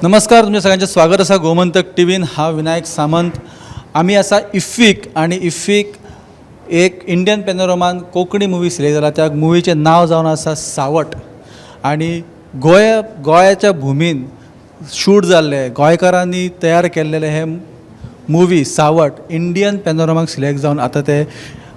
नमस्कार, तुमच्या सगळ्यांचे स्वागत आसा गोमंतक टीव्हीन. हांव विनायक सामंत. आमी आसा इफ्फीक आनी इफ्फीक एक इंडियन पेनोरमान कोंकणी मुवी सिलेक्ट जाला. त्या मुवीचें नांव जावन आसा सावट आनी गोंया गोंयाच्या भुमीन शूट जाल्लें, गोंयकारांनी तयार केल्लेलें हें मुवी सावट इंडियन पेनोरमाक सिलेक्ट जावन आतां ते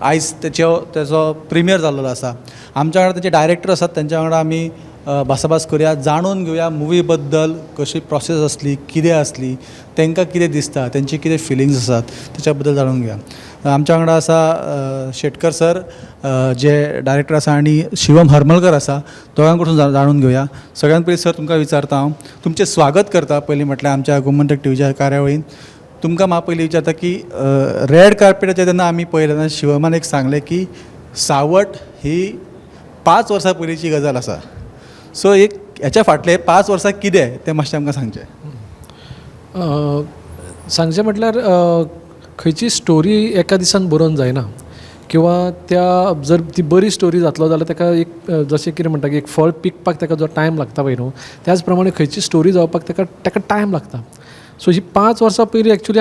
आयज तेच्यो तेजो प्रिमियर जाल्लो आसा. आमच्या वांगडा तेजे डायरेक्टर आसात, तेंच्या वांगडा आमी भासाभास करुया, जाणून घेवया मुवी बद्दल कशी प्रोसेस आसली, कितें आसली, तांकां कितें दिसता, तेंची कितें फिलिंग्स आसात, तेच्या बद्दल जाणून घेवया. आमच्या वांगडा आसा शेटकर सर, जे डायरेक्टर आसा, आनी शिवम हरमलकर आसा. दोगां कडसून जाणून घेवया. सगळ्यान पयलीं सर तुमकां विचारता हांव, तुमचें स्वागत करता पयलीं म्हटल्यार आमच्या गोमंतक टीव्हीच्या कार्यावळीन. तुमकां म्हाका पयलीं विचारता की रेड कार्पेटाचेर जेन्ना आमी पळयलें तेन्ना शिवमान एक सांगलें की सावट ही 5 वर्सां पयलींची गजाल आसा. सो एक हेच्या फाटलें 5 वर्सां कितें तें मातशें आमकां सांगचें. सांगचें म्हटल्यार खंयची स्टोरी एका दिसान बरोवन जायना, किंवा त्या जर ती बरी स्टोरी जातलो जाल्यार ताका एक जशें कितें म्हणटा की एक फळ पिकपाक ताका जो टायम लागता पळय न्हू, त्याच प्रमाणे खंयची स्टोरी जावपाक ताका ताका टायम लागता. सो ही 5 वर्सां पयलीं एक्चुली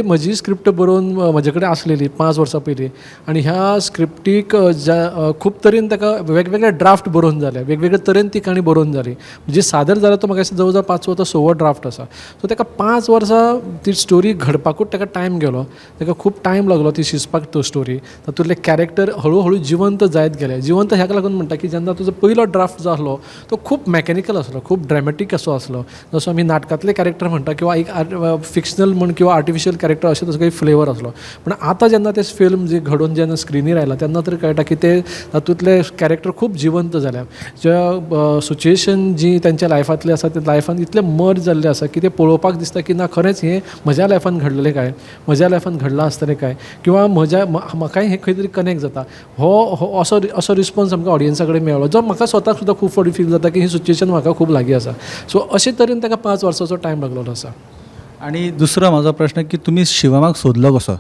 म्हजी स्क्रिप्ट बरोवन म्हजे कडेन आसलेली 5 वर्सां पयलीं, आनी ह्या स्क्रिप्टीक ज्या खूब तरेन ताका वेगवेगळे ड्राफ्ट बरोवन जाले, वेगवेगळे तरेन ती काणी बरोवन जाली. म्हणजे सादर जाल्या तो म्हाका दिसता जवळ जवळ 5वो तो 6वो ड्राफ्ट आसा. सो ताका 5 वर्सां ती स्टोरी घडपाकूच ताका टायम गेलो, ताका खूब टायम लागलो ती शिजपाक. तो स्टोरी तातूंतले कॅरेक्टर हळू हळू जिवंत जायत गेले. जिवंत ह्याका लागून म्हणटा की जेन्ना तुजो पयलो ड्राफ्ट जो आसलो तो खूब मॅकॅनिकल आसलो, खूब ड्रॅमॅटीक असो आसलो, जसो आमी नाटकांतले कॅरेक्टर म्हणटा किंवा एक फिक्शनल म्हण किंवा आर्टिफिशियल कॅरेक्टर अशें तसो काही फ्लेवर आसलो. पूण आतां जेन्ना ते फिल्म जी घडोवन जेन्ना स्क्रिनीर आयला तेन्ना तर कळटा की ते तातूंतले कॅरेक्टर खूब जिवंत जाल्या. ज्या सिच्युएशन जी तेंच्या लायफांतली आसा ते लायफान इतले मर्ज जाल्ले आसा की ते पळोवपाक दिसता की ना, खरेंच हें म्हज्या लायफान घडलेलें काय, म्हज्या लायफान घडलां आसतलें काय, किंवा म्हज्या म्हाकाय हें खंय तरी कनेक्ट जाता. हो हो असो असो रिस्पॉन्स आमकां ऑडियन्सा कडेन मेळ्ळो, जो म्हाका स्वताक सुद्दां खूब फावटी फील जाता की ही सिच्युएशन म्हाका खूब लागीं आसा. सो अशे तरेन ताका 5 वर्सांचो टायम लागलेलो आसा. आनी दुसरो म्हाजो प्रश्न की तुमी शिवमाक सोदलो कसो?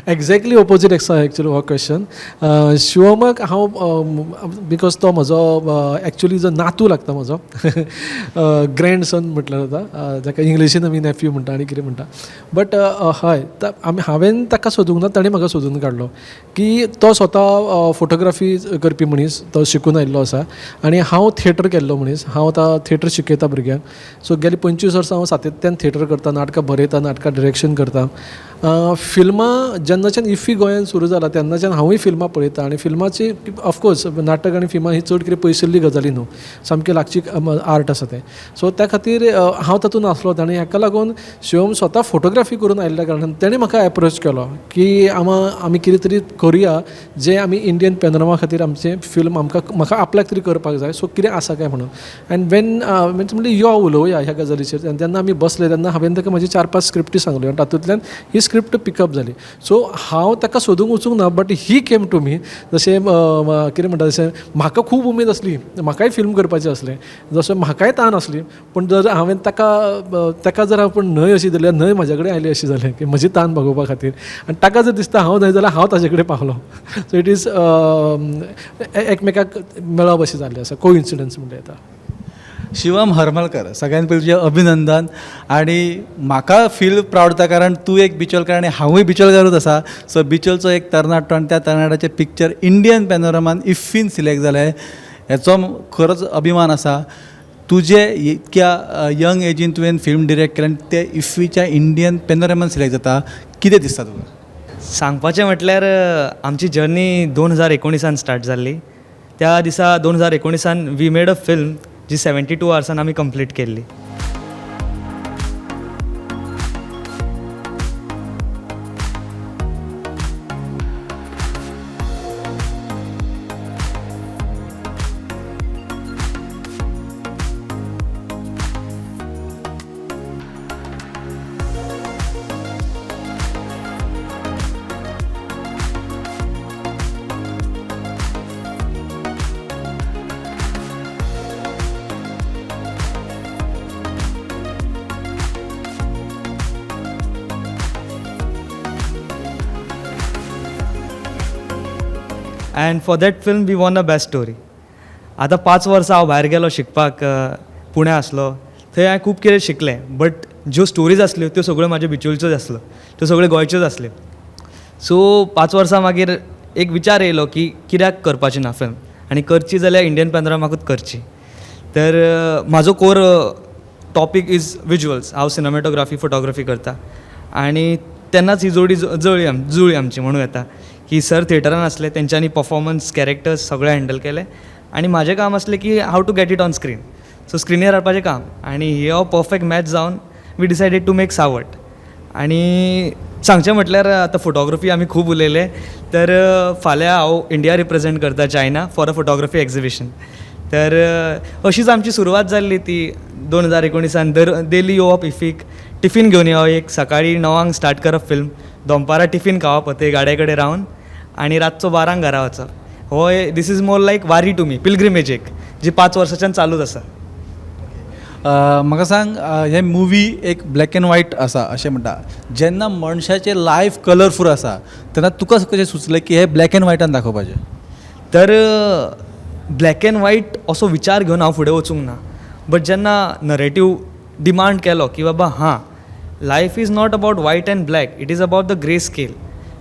एग्जॅक्टली ओपोजीट आसा एक्चुली हो क्वेश्चन. शिवमाक हांव because तो म्हजो एक्चुली जो नातू लागता, म्हजो ग्रँडसन म्हटल्यार जाता, जाका इंग्लिशीन आमी नॅफ्यू म्हणटा आनी कितें म्हणटा. बट हय, आमी हांवें ताका सोदूंक ना, ताणें म्हाका सोदून काडलो की तो स्वता फोटोग्राफी करपी मनीस, तो शिकून आयिल्लो आसा, आनी हांव थिएटर केल्लो मनीस. हांव आतां थिएटर शिकयता भुरग्यांक. सो गेली 25 वर्सां हांव सातत्यान थिएटर करता, नाटकां बरयता, नाटकां डिरेक्शन करता. फिल्मां जेन्नाच्यान इफ्फी गोंयान सुरू जाला तेन्नाच्यान हांवूय फिल्मां पळयता, आनी फिल्माची ऑफकोर्स नाटक आनी फिल्मां ही चड कितें पयसुल्ली गजाली न्हू, सामकी लागची आर्ट आसा तें. सो त्या खातीर हांव तातूंत आसलो, आनी हाका लागून शिवम स्वता फोटोग्राफी करून आयिल्ल्या कारणान तेणें म्हाका एप्रोच केलो की आमी कितें तरी करुया जें आमी इंडियन पेनोरमा खातीर आमचें फिल्म आमकां म्हाका आपल्याक तरी करपाक जाय, सो कितें आसा काय म्हणून. अँड वेन म्हणलें यो उलोवया ह्या गजालीचेर, आनी जेन्ना आमी बसले तेन्ना हांवें ताका म्हजी 4-5 स्क्रिप्टी सांगल्यो आनी तातूंतल्यान ही स्क्रिप्ट पिकअप जाली. सो हांव ताका सोदूंक वचूंक ना, but he came to me. जशें कितें म्हणटा, जशें म्हाका खूब उमेद आसली, म्हाकाय फिल्म करपाचें आसलें, जशें म्हाकाय तान आसली, पूण जर हांवें ताका ताका जर आपूण न्हय अशी दिल्या, न्हय म्हज्या कडेन आयली अशी जालें की म्हजी तान भागोवपा खातीर, आनी ताका जर दिसता हांव न्हय जाल्यार हांव ताजे कडेन पावलो. सो it is एकमेकाक मेळप अशें जाल्लें आसा, कोइन्सिडन्स म्हणल्यार येता. शिवम हरमलकर, सगळ्यान पयलीं तुजें अभिनंदन. आनी म्हाका फील प्रावड जाता कारण तूं एक बिचोलकार आनी हांवूय बिचोलकारूच आसा. सो बिचोलचो एक तरणाटो आनी त्या तरणाट्याचें पिक्चर इंडियन पॅनोरमान इफ्फीन सिलेक्ट जालें, हेचो खरोच अभिमान आसा. तुजे इतक्या यंग एजीन तुवें फिल्म डिरेक्ट केलें आनी ते इफ्फीच्या इंडियन पॅनोरमान सिलेक्ट जाता, कितें दिसता तुका? सांगपाचें म्हटल्यार आमची जर्नी 2019 स्टार्ट जाल्ली. त्या दिसा 2019 we made a film जी 72 आवर्सान आमी कंप्लीट केल्ली. And for that film we won a best story. आतां 5 वर्सां हांव भायर गेलो शिकपाक, पुण्या आसलो, थंय हांवें खूब कितें शिकलें, बट ज्यो स्टोरीज आसल्यो त्यो सगळ्यो म्हाज्यो बिचोलच्योच आसल्यो, त्यो सगळ्यो गोंयच्योच आसल्यो. सो 5 वर्सां मागीर एक विचार येयलो की कित्याक करपाची ना फिल्म आनी करची जाल्यार इंडियन पॅनोरमाकूच करची. तर म्हाजो कोर टॉपीक is visuals. हांव सिनेमॅटोग्राफी, फोटोग्राफी करता आनी तेन्नाच ही जोडी जळ्ळी, जुळ्ळी आमची म्हणूं येता की सर थिएटरान आसले, तेंच्यांनी पफॉर्मन्स, कॅरेक्टर्स सगळें हँडल केलें आनी म्हाजें काम आसलें की how to get it on screen. So स्क्रिनीर हाडपाचें काम आनी हो परफेक्ट मॅच जावन we decided to make सावट. आनी सांगचें म्हटल्यार आतां फोटोग्राफी आमी खूब उलयले, तर फाल्यां हांव इंडिया रिप्रेजेंट करता China for a photography exhibition. तर अशीच आमची सुरवात जाल्ली ती 2019आन. दर डेली येवप इफ्फीक, टिफीन घेवन येवप एक, सकाळीं 9आंक स्टार्ट करप फिल्म, दनपारां टिफीन खावप थंय गाड्या कडेन रावन आनी रातचो 12आंक घरा वचप. हो this is more like Wari to me, pilgrimage एक जी 5 वर्साच्यान चालूच आसा. म्हाका सांग, हे मुवी एक ब्लॅक एंड व्हायट आसा अशें म्हणटा. जेन्ना मनशाचें लायफ कलरफूल आसा तेन्ना तुका कशें सुचलें की हे ब्लॅक एंड व्हायटान दाखोवपाचें? तर ब्लॅक एंड व्हायट असो विचार घेवन हांव फुडें वचूंक ना, बट जेन्ना नरेटीव डिमांड केलो की बाबा हां, life is not about white and black, it is about the grey scale.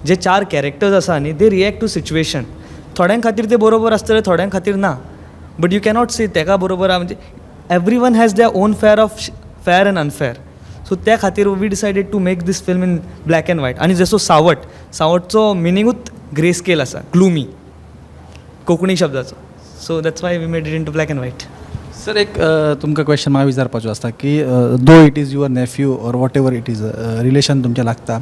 जे चार कॅरेक्टर्स आसा न्ही, they react to situation. थोड्यां खातीर ते बरोबर आसतले, थोड्यां खातीर ना, बट you cannot से तेका बरोबर आहा. म्हणजे everyone has their own fair of fair and unfair. So त्या खातीर we decided to make this film in black and white. आनी जसो सावट, सावटचो मिनींगूच ग्रे स्केल आसा, ग्लुमी कोंकणी शब्दाचो. So that's why we made it into black and white. Sir, एक तुमकां question म्हाका विचारपाचो आसता की though it is your nephew or whatever it is, relation तुमचें लागता,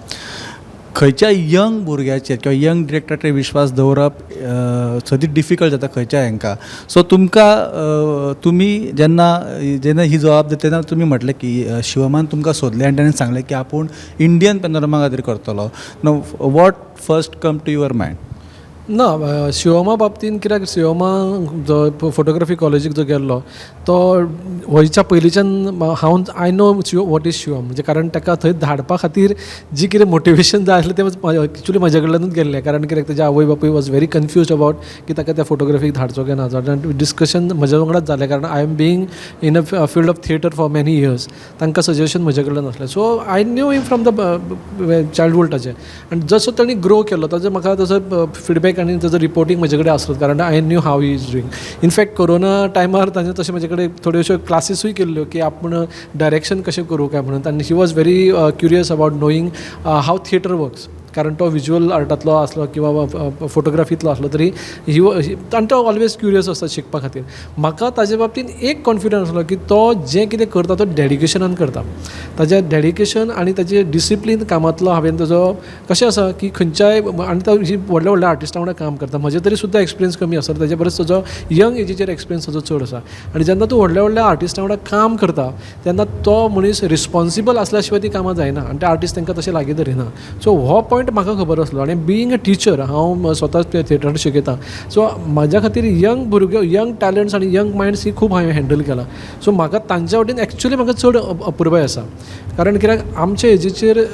खंयच्या यंग भुरग्याचेर किंवा यंग डिरेक्टराचेर विश्वास दवरप सदींच डिफिकल्ट जाता खंयच्या हांकां. सो तुमकां तुमी जेन्ना जेन्ना ही जबाबदारी, तेन्ना तुमी म्हटलें की शिवमान तुमकां सोदलें आनी ताणें सांगलें की आपूण इंडियन पॅनोरमा खातीर करतलो, now what first come to your mind? ना, शिवमा बाबतीन कित्याक, शिवमा जो फोटोग्राफी कॉलेजीक जो गेल्लो तो वयच्या पयलींच्यान हांव I know what is Shivam. म्हणजे कारण ताका थंय धाडपा खातीर जी कितें मोटिवेशन जाय आसलें तें एक्चुली म्हज्या कडल्यानूच गेल्लें. कारण कित्याक, तेजे आवय बापूय वॉज व्हेरी कन्फ्युज्ड अबावट की ताका त्या फोटोग्राफीक धाडचो काय ना. डिस्कशन म्हज्या वांगडाच जालें, कारण I am being in a field of theatre for many years. तांकां सजेशन म्हजे कडल्यान आसलें. So I knew him from the childhood ताजें आनी जसो तांणी ग्रो केलो ताजो म्हाका तसो फिडबॅक आनी ताजो रिपोर्टींग म्हजे कडेन आसलो, कारण I knew how he is doing. In fact corona टायमार ताणें तशें म्हजे कडेन थोड्योश्यो क्लासीसूय केल्ल्यो की आपूण डायरेक्शन कशें करूं काय म्हणून. आनी he was very curious about knowing how theatre works, कारण तो विज्युअल आर्टांतलो आसलो किंवा फोटोग्राफींतलो आसलो तरी ही आनी तो ऑलवेज क्युरियस आसता शिकपा खातीर. म्हाका ताजे बाबतींत एक कॉन्फिडन्स आसलो की तो जें कितें करता तो डेडिकेशनान करता. ताजें डेडिकेशन आनी ताजें डिसिप्लीन कामांतलो हांवें ताजो कशें आसा की खंयच्याय आनी तो ही व्हडल्या व्हडल्या आर्टिस्टां वांगडा काम करता. म्हजे तरी सुद्दां एक्सपिरियन्स कमी आसा, ताजे परस ताजो यंग एजीचेर एक्सपिरियन्स ताजो चड आसा. आनी जेन्ना तूं व्हडल्या व्हडल्या आर्टिस्टां वांगडा काम करता तेन्ना तो मनीस रिस्पोन्सिबल आसल्या शिवाय ती कामां जायना आनी ते आर्टिस्ट तांकां तशें लागीं धरिना. सो हो पॉयंट म्हाका खबर आसलो आनी बिंग अ टिचर, हांव स्वता थिएटरान शिकयता, सो म्हाज्या खातीर यंग भुरगे, यंग टॅलंट्स आनी यंग मायंड्स ही खूब हांवें हँडल केला. सो म्हाका तांच्या वटेन एक्चुली म्हाका चड अपुरबाय आसा, कारण कित्याक आमचे एजीचेर,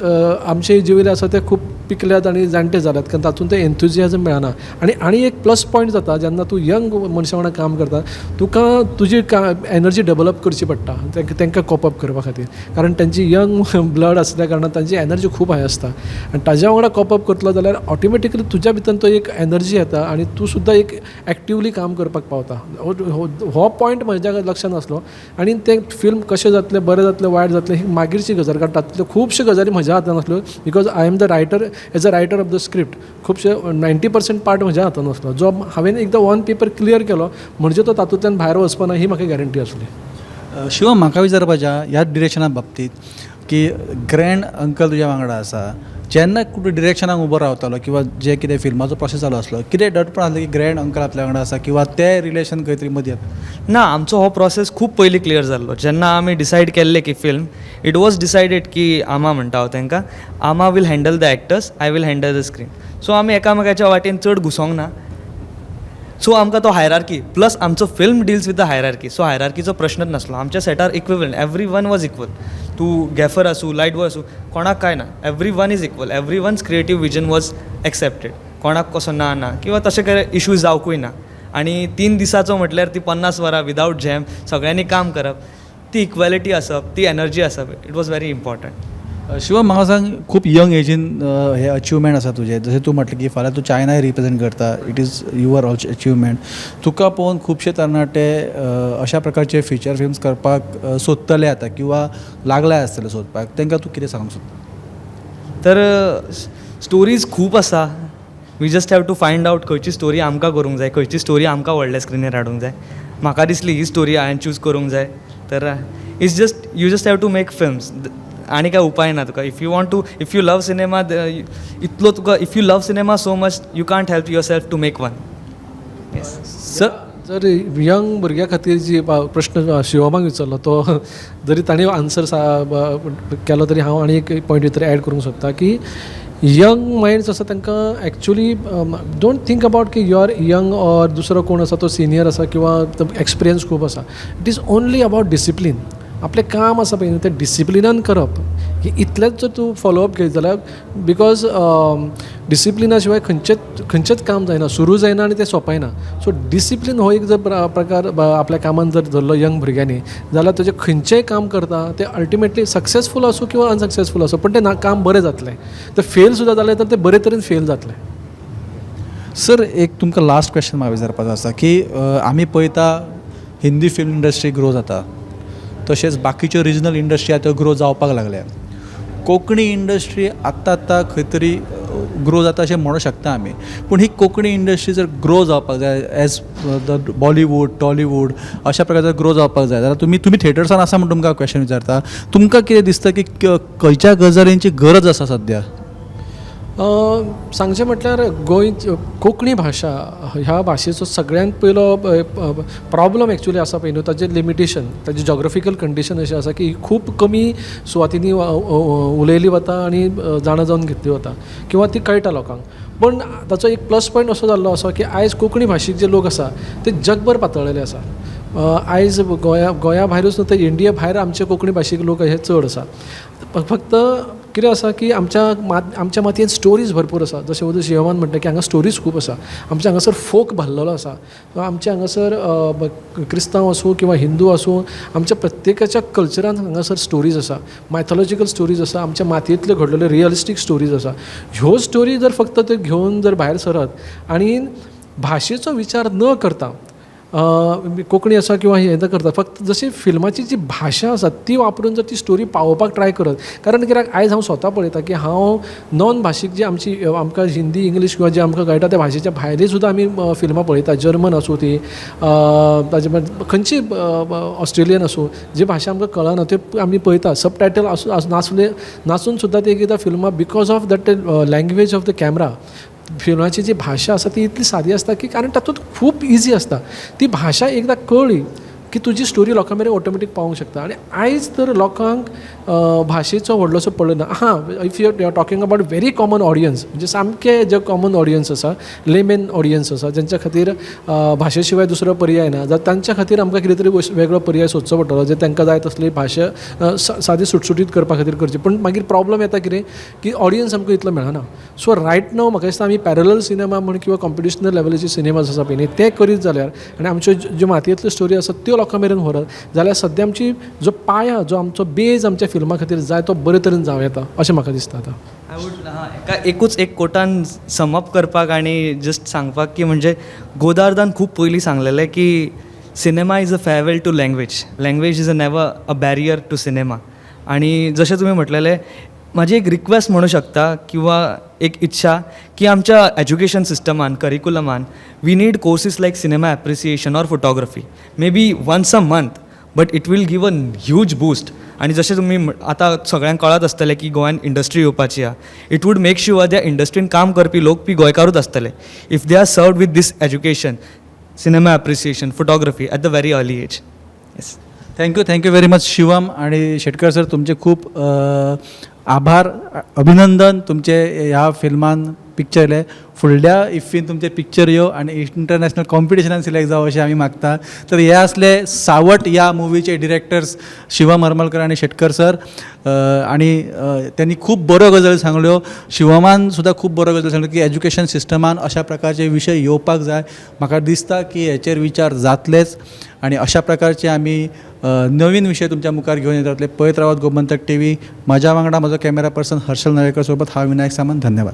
आमचे एजी वयले आसा ते खूब पिकल्यात आनी जाणटे जाल्यात, कारण तातूंत ते एन्थुजियाजम मेळना. आनी आनी एक प्लस पॉयंट जाता, जेन्ना तूं यंग मनशां वांगडा काम करता तुका तुजी एनर्जी डेवलप करची पडटा तांकां कॉप अप करपा खातीर, कारण तांची यंग ब्लड आसल्या कारणान तांची एनर्जी खूब हाय आसता आनी ताज्या वांगडा कॉप अप करतलो जाल्यार ऑटोमॅटिकली तुज्या भितर तो एक एनर्जी येता आनी तूं सुद्दां एक एक्टिवली काम करपाक पावता. हो पॉयंट म्हज्या लक्षांत आसलो आनी तें फिल्म कशें जातलें, बरें जातलें, वायट जातलें, ही मागीरची गजाल, कारण तातूंतल्यो खुबश्यो गजाली म्हज्या हातान आसल्यो because I am the writer, as a writer of the script खुबशे 90% पार्ट म्हज्या हातान आसलो, जो हांवें एकदां ऑन पेपर क्लियर केलो म्हणजे तो तातूंतल्यान भायर वचपाना ही म्हाका गॅरंटी आसली. शिवम, म्हाका विचारपाचें आहा ह्या डिरेक्शना बाबतींत की ग्रँड अंकल तुज्या वांगडा आसा, जेन्ना कुठे डिरेक्शनाक उबो रावतालो किंवा जे कितें फिल्माचो प्रोसेस चालू आसलो, कितें दडपण आसलें की ग्रँड अंकल आपल्या वांगडा आसा किंवा ते रिलेशन खंय तरी मदीं येता? ना, आमचो हो प्रोसेस खूब पयलीं क्लियर जाल्लो. जेन्ना आमी डिसायड केल्लें की फिल्म, it was decided की आमा म्हणटा हांव तांकां, आमा will handle the actors, I will handle the screen. So आमी एकामेकाच्या वाटेन चड घुसोंक ना. सो आमकां तो हायरार्की, प्लस आमचो film deals with the hierarchy, so हायरार्कीचो प्रश्नच नासलो. आमच्या सेटार equivalent, everyone was equal. तूं गॅफर आसूं, लायट बॉय आसूं, कोणाक कांय ना, everyone is equal, everyone's creative vision was accepted. कोणाक कसो ना ना किंवा तशें काय इशू जावंकूय ना. आनी 3 दिसाचो म्हटल्यार ती 50 वरां विदावट जॅम सगळ्यांनी काम करप. ती इक्वॅलिटी आसप, ती एनर्जी आसप, it was very important. Shivam, म्हाका सांग, खूब यंग एजीन हे अचिवमेंट आसा तुजें. जशें तूं म्हटलें की फाल्यां तूं चायनाय रिप्रेजेंट करता, it is your also achievement. तुका पळोवन खुबशे तरणाटे अशा प्रकारचे फिचर फिल्म्स करपाक सोदतले आतां किंवा लागले आसतले सोदपाक. तांकां तूं कितें सांगूंक सोदता? तर स्टोरीज खूब आसा. We just have to find out खंयची स्टोरी आमकां करूंक जाय, खंयची स्टोरी आमकां व्हडल्या स्क्रिनीर हाडूंक जाय. म्हाका दिसली ही स्टोरी हांवें चूज करूंक जाय. तर it's just you just have to make films. आनी काय उपाय ना तुका. If you love cinema, इतलो तुका, if you love cinema so much, you can't help your self to make one. Yes. Sir. जर यंग भुरग्या खातीर जी प्रश्न शिवमाक विचारलो, तो जरी ताणें आन्सर केलो तरी हांव आनी एक पॉयंट भितर एड करूंक सोदता की यंग मायंड्स आसा तांकां एक्चुली don't think about की you are young or दुसरो कोण आसा तो सिनियर आसा किंवा एक्सपिरियन्स खूब आसा. It is only about discipline. आपलें काम आसा पळय न्हू, तें डिसिप्लिनान करप ही इतलेंच जर तूं फॉलोअप घेयत जाल्यार, because डिसिप्लिना शिवाय खंयचेच खंयचेंच काम जायना, सुरू जायना आनी तें सोंपयना. सो डिसिप्लीन हो एक जर प्रकार आपल्या कामान जर धरलो यंग भुरग्यांनी जाल्यार तुजें खंयचेंय काम करता तें अल्टिमेटली सक्सेसफूल आसूं किंवा अनसक्सेसफूल आसूं, पण तें ना काम बरें जातलें. तें फेल सुद्दां जालें तर तें बरे तरेन फेल जातलें. सर, एक तुमकां लास्ट क्वेश्चन म्हाका विचारपाचो आसा की आमी पळयता हिंदी फिल्म इंडस्ट्री ग्रो जाता, तशेंच बाकीच्यो रिजनल इंडस्ट्री आतां ग्रो जावपाक लागल्या. कोंकणी इंडस्ट्री आत्तां आत्तां खंय तरी ग्रो जाता अशें म्हणूंक शकता आमी. पूण ही कोंकणी इंडस्ट्री जर ग्रो जावपाक जाय एज the Bollywood, Tollywood अशा प्रकारचो ग्रो जावपाक जाय जाल्यार तुमी थिएटर्सान आसा म्हूण तुमकां क्वेश्चन विचारता, तुमकां कितें दिसता की खंयच्या गजालींची गरज आसा सद्या? सांगचें म्हटल्यार गोंय कोंकणी भाशा ह्या भाशेचो सगळ्यांत पयलो प्रॉब्लम एक्चुली आसा पळय न्हू, ताजें लिमिटेशन, ताजें जॉग्रफिकल कंडिशन अशें आसा की खूब कमी सुवातींनी उलयली वता आनी जाणा जावन घेतली वता किंवा ती कळटा लोकांक. पूण ताचो एक प्लस पॉयंट असो जाल्लो आसा की आयज कोंकणी भाशीक जे लोक आसा ते जगभर पातळ्ळेले आसा. आयज गोंया भायरूच न्हू तर इंडिया भायर आमचे कोंकणी भाशीक लोक हे चड आसा. फक्त कितें आसा की आमच्या मातयेंत स्टोरीज भरपूर आसा. जशें वदू शिवमान म्हणटा की हांगा स्टोरीज खूब आसा. आमच्या हांगासर फोक भरलेलो आसा. आमच्या हांगासर क्रिस्तांव आसूं किंवा हिंदू आसूं, आमच्या प्रत्येकाच्या कल्चरान हांगासर स्टोरीज आसा, मायथोलॉजिकल स्टोरीज आसा, आमच्या मातयेंतल्यो घडलेल्यो रियलिस्टीक स्टोरीज आसा. ह्यो स्टोरी जर फक्त त्यो घेवन जर भायर सरत आनी भाशेचो विचार न करता, कोंकणी आसा किंवा हें न करता, फक्त जशी फिल्माची जी भाशा आसा ती वापरून जर ती स्टोरी पावोवपाक ट्राय करत, कारण कित्याक आयज हांव स्वता पळयता की हांव नॉन भाशीक जी आमची आमकां हिंदी, इंग्लीश किंवा जे आमकां कळटा त्या भाशेच्या भायली सुद्दां आमी फिल्मां पळयता. जर्मन आसूं ती, ताजे खंयची ऑस्ट्रेलियन आसूं, जी भाशा आमकां कळना त्यो आमी पळयता. सब टायटल आसूं नासले नासून सुद्दां ती एकदां फिल्मां because of that language of the camera, फिल्माची जी भाशा आसा ती इतली सादी आसता की कारण तातूंत खूब इजी आसता. ती भाशा एकदां कळ्ळी की तुजी स्टोरी लोकां मेरेन ऑटोमॅटीक पावोंक शकता. आनी आयज तर लोकांक भाशेचो व्हडलोसो पडलो ना. हां, if you are talking about very common audience, म्हणजे सामके जे कॉमन ऑडियन्स आसा, लेमेन ऑडियन्स आसा, जेंच्या खातीर भाशे शिवाय दुसरो पर्याय ना, जाल्यार तांच्या खातीर आमकां कितें तरी वेगळो पर्याय सोदचो पडटलो, जे तांकां जाय तसली भाशा सादी सुटसुटीत करपा खातीर करची. पूण मागीर प्रॉब्लम येता कितें की ऑडियन्स आमकां इतलो मेळना. सो रायट नाव म्हाका दिसता आमी पॅरलल सिनेमा म्हण किंवा कॉम्पिटिशनल लेवलाचे सिनेमाज आसा पळय न्ही, ते करीत जाल्यार आनी आमच्यो ज्यो मातयेंतल्यो स्टोरी आसा त्यो लोकां मेरेन व्हरत जाल्यार सद्या आमची जो पाया, जो आमचो बेज आमच्या फिल्मा खातीर जाय तो बरे तरेन जावं येता अशें म्हाका दिसता आतां. I would एका एकूच एक कोटान समअप करपाक आनी जस्ट सांगपाक की म्हणजे गोदार्दान खूब पयलीं सांगलेलें की cinema is a farewell to language, language is a never a barrier to cinema. आनी जशें तुमी म्हटलेलें, म्हाजी एक रिक्वेस्ट म्हणू शकता किंवा एक इच्छा की आमच्या education सिस्टमान, करिकुलमान we need courses like cinema appreciation or photography, maybe once a month, but it will give a huge boost. आनी जशें तुमी आतां सगळ्यांक कळत आसतलें की गोंयान इंडस्ट्री येवपाची आहा, it would make sure त्या इंडस्ट्रीन काम करपी लोक बी गोंयकारूच आसतले if they are served with this education, cinema appreciation, photography at the very early age. Yes. Thank you, thank you very much Shivam आणि शेटकर सर. तुमचे खूप आभार, अभिनंदन तुमचे ह्या फिल्मान. पिक्चर येयलें. फुडल्या इफ्फीन तुमचें पिक्चर यो आनी इंटरनॅशनल कॉम्पिटिशनान सिलेक्ट जावं अशें आमी मागता. तर हे असले सावट ह्या मुवीचे डिरेक्टर्स शिवम हरमलकर आनी शेटकर सर आनी त्यांनी खूब बऱ्यो गजाली सांगल्यो. शिवमान सुद्दां खूब बऱ्यो गजाली सांगल्यो की एज्युकेशन सिस्टमान अशा प्रकारचे विशय येवपाक जाय. म्हाका दिसता की हेचेर विचार जातलेच आनी अशा प्रकारचे आमी नवीन विशय तुमच्या मुखार घेवन येत रावतले. पळयत रावात गोमंतक टीव्ही. म्हाज्या वांगडा म्हजो कॅमेरा पर्सन हर्षल नवेकर सोबत हांव विनायक सामंत. धन्यवाद.